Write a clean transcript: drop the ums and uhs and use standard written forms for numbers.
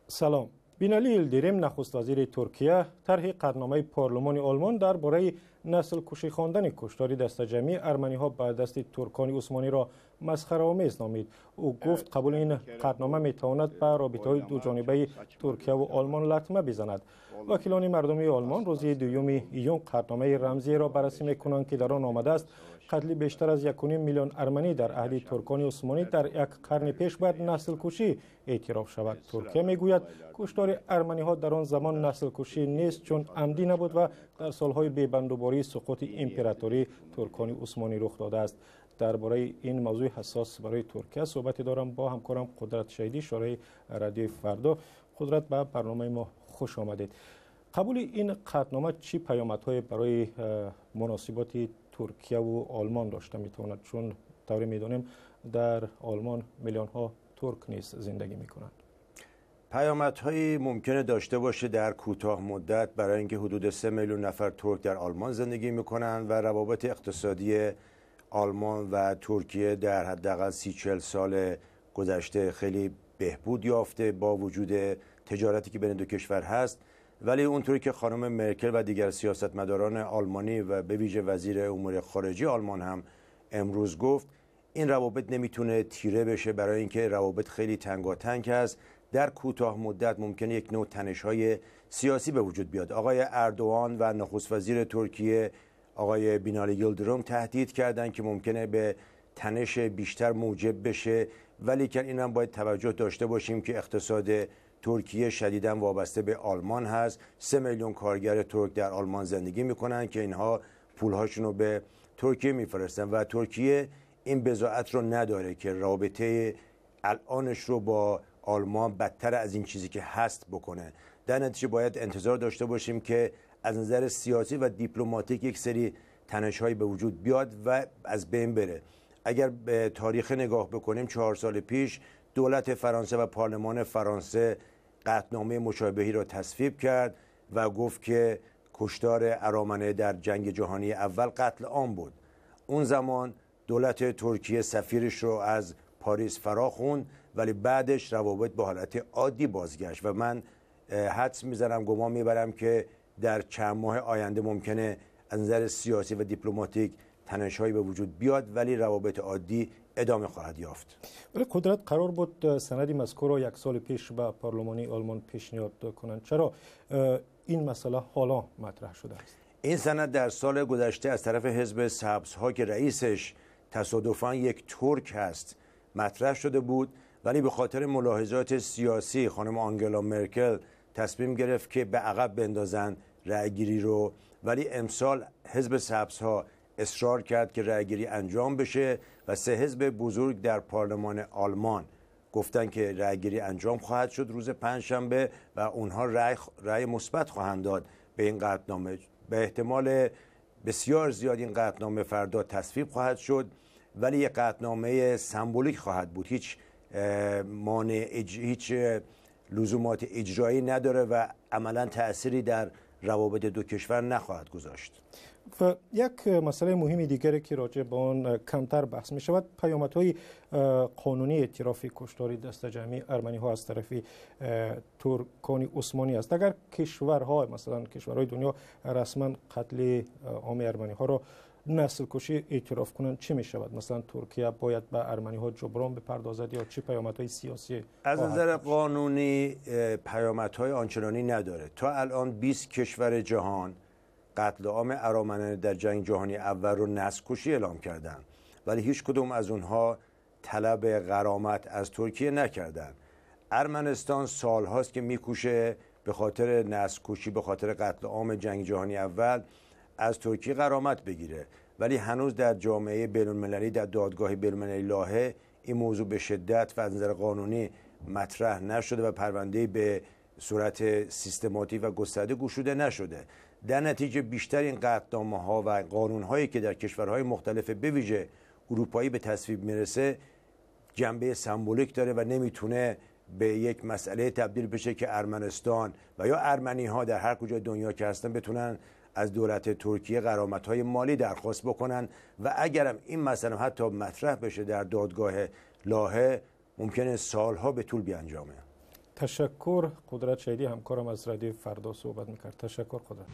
Салом. Бинали Йилдирим, нахуствазири Туркия, тарҳи қатъномаи парлумони Олмон дар бораи наслкушӣ хондани куштори дастаҷамъии арманиҳо ба дасти туркони усмониро масхараомез номид. Ӯ гуфт, қабули ин қатънома метавонад ба робитаҳои дуҷонибаи Туркия ву Олмон латма бизанад. Вакилони мардумии Олмон рӯзи 2 июн қатъномаи рамзиеро баррасӣ мекунанд, ки дар он омадааст, қатли бештар аз 1,5 миллион арманӣ дар аҳди туркони усмонӣ дар як қарни пеш бояд наслкушӣ эътироф шавад. Туркия мегӯяд, куштори арманиҳо дар он замон наслкушӣ нест, чун амдӣ набуд ва дар солҳои бебандубории суқути императории туркони усмонӣ рух додааст. Дар бораи ин мавзӯи ҳассос барои Туркия суҳбате дорам бо ҳамкорам Қудрат Шаҳидӣ, шореҳи Радиои Фардо. Қудрат, ба барномаи мо хуш омадед. Қабули ин қатънома чӣ паёмадҳое барои муносиботи Туркияву Олмон дошта метавонад, чун тавре медонем, дар Олмон миллионҳо турк низ зиндагӣ мекунанд? پیامدهایی ممکنه داشته باشه در کوتاه مدت، برای اینکه حدود 3 میلیون نفر ترک در آلمان زندگی میکنن و روابط اقتصادی آلمان و ترکیه در حداقل 30 40 سال گذشته خیلی بهبود یافته، با وجود تجارتی که بین دو کشور هست. ولی اونطوری که خانم مرکل و دیگر سیاستمداران آلمانی و به ویژه وزیر امور خارجه آلمان هم امروز گفت، این روابط نمیتونه تیره بشه، برای اینکه روابط خیلی تنگاتنگ هست. در کوتاه مدت ممکنه یک نوع تنش‌های سیاسی به وجود بیاد. آقای اردوغان و نخست وزیر ترکیه، آقای بینالی یلدرم، تهدید کردن که ممکنه به تنش بیشتر موجب بشه. ولیکن این هم باید توجه داشته باشیم که اقتصاد ترکیه شدیدا وابسته به آلمان هست. 3 میلیون کارگر ترک در آلمان زندگی میکنن که اینها پولهاشون رو به ترکیه میفرستن و ترکیه این بضاعت رو نداره که رابطه الانش رو با آلمان بدتر از این چیزی که هست بکنه. در نتیجه باید انتظار داشته باشیم که از نظر سیاسی و دیپلماتیک یک سری تنش‌هایی به وجود بیاد و از بین بره. اگر به تاریخ نگاه بکنیم، 4 سال پیش دولت فرانسه و پارلمان فرانسه قطعنامه مشابهی را تصویب کرد و گفت که کشتار ارامنه در جنگ جهانی اول قتل عام بود. اون زمان دولت ترکیه سفیرش رو از پاریس فراخوند، ولی بعدش روابط به حالت عادی بازگشت و من حدس میزنم، گمان میبرم که در چند ماه آینده ممکنه از نظر سیاسی و دیپلماتیک تنشهایی به وجود بیاد، ولی روابط عادی ادامه خواهد یافت. ولی قدرت، قرار بود سند مذکور را یک سال پیش به پارلمانی آلمان پیشنهاد کنند. چرا این مسئله حالا مطرح شده است؟ این سند در سال گذشته از طرف حزب سبزها که رئیسش تصادفا یک ترک هست مطرح شده بود، ولی به خاطر ملاحظات سیاسی خانم آنگلا مرکل تصمیم گرفت که به عقب بندازن رأیگیری رو. ولی امسال حزب سبزها اصرار کرد که رأیگیری انجام بشه و سه حزب بزرگ در پارلمان آلمان گفتن که رأیگیری انجام خواهد شد روز پنجشنبه و اونها رأی مثبت خواهند داد به این قطعنامه. به احتمال بسیار زیاد این قطعنامه فردا تصویب خواهد شد، ولی یک قطعنامه سمبولیک خواهد بود. هیچ مانع، هیچ لزومات اجرایی نداره و عملا تأثیری در روابط دو کشور نخواهد گذاشت. و یک مسئله مهم دیگری که راجع به آن کمتر بحث می شود، پیامدهای قانونی اعتراف کشتار دسته‌جمعی ارمنی ها از طرف ترکان عثمانی است. اگر کشورها، مثلا کشورهای دنیا، رسما قتل عام ارمنی ها را نسل کشی اعتراف کنند، چی می شود؟ مثلا ترکیه باید به ارمنی ها جبران بپردازد یا چه پیامدهای سیاسی؟ از نظر قانونی پیامدهای آنچنانی نداره. تا الان 20 کشور جهان قتل عام ارامنه در جنگ جهانی اول رو نسل کشی اعلام کردن، ولی هیچ کدوم از اونها طلب غرامت از ترکیه نکردن. ارمنستان سالهاست که میکوشه به خاطر نسل کشی، به خاطر قتل عام جنگ جهانی اول از ترکیه غرامت بگیره، ولی هنوز در جامعه بین‌المللی، در دادگاه بین‌المللی لاهه این موضوع به شدت و از نظر قانونی مطرح نشده و پرونده به صورت سیستماتیک و گسترده گشوده نشده. در نتیجه بیشتر این قطعنامه ها و قانون هایی که در کشورهای مختلف، به ویژه اروپایی، به تصویب میرسه جنبه سمبولیک داره و نمیتونه به یک مسئله تبدیل بشه که ارمنستان و یا ارمنی ها در هر کجای دنیا که هستن بتونن از دولت ترکیه غرامت های مالی درخواست بکنن. و اگرم این مسئله حتی مطرح بشه در دادگاه لاهه، ممکنه سالها به طول بیانجامه. Ташаккур. Қудрат Шаҳидӣ, ҳамкорам аз Радиои Фардо, суҳбат мекард. Ташаккур, Қудрат.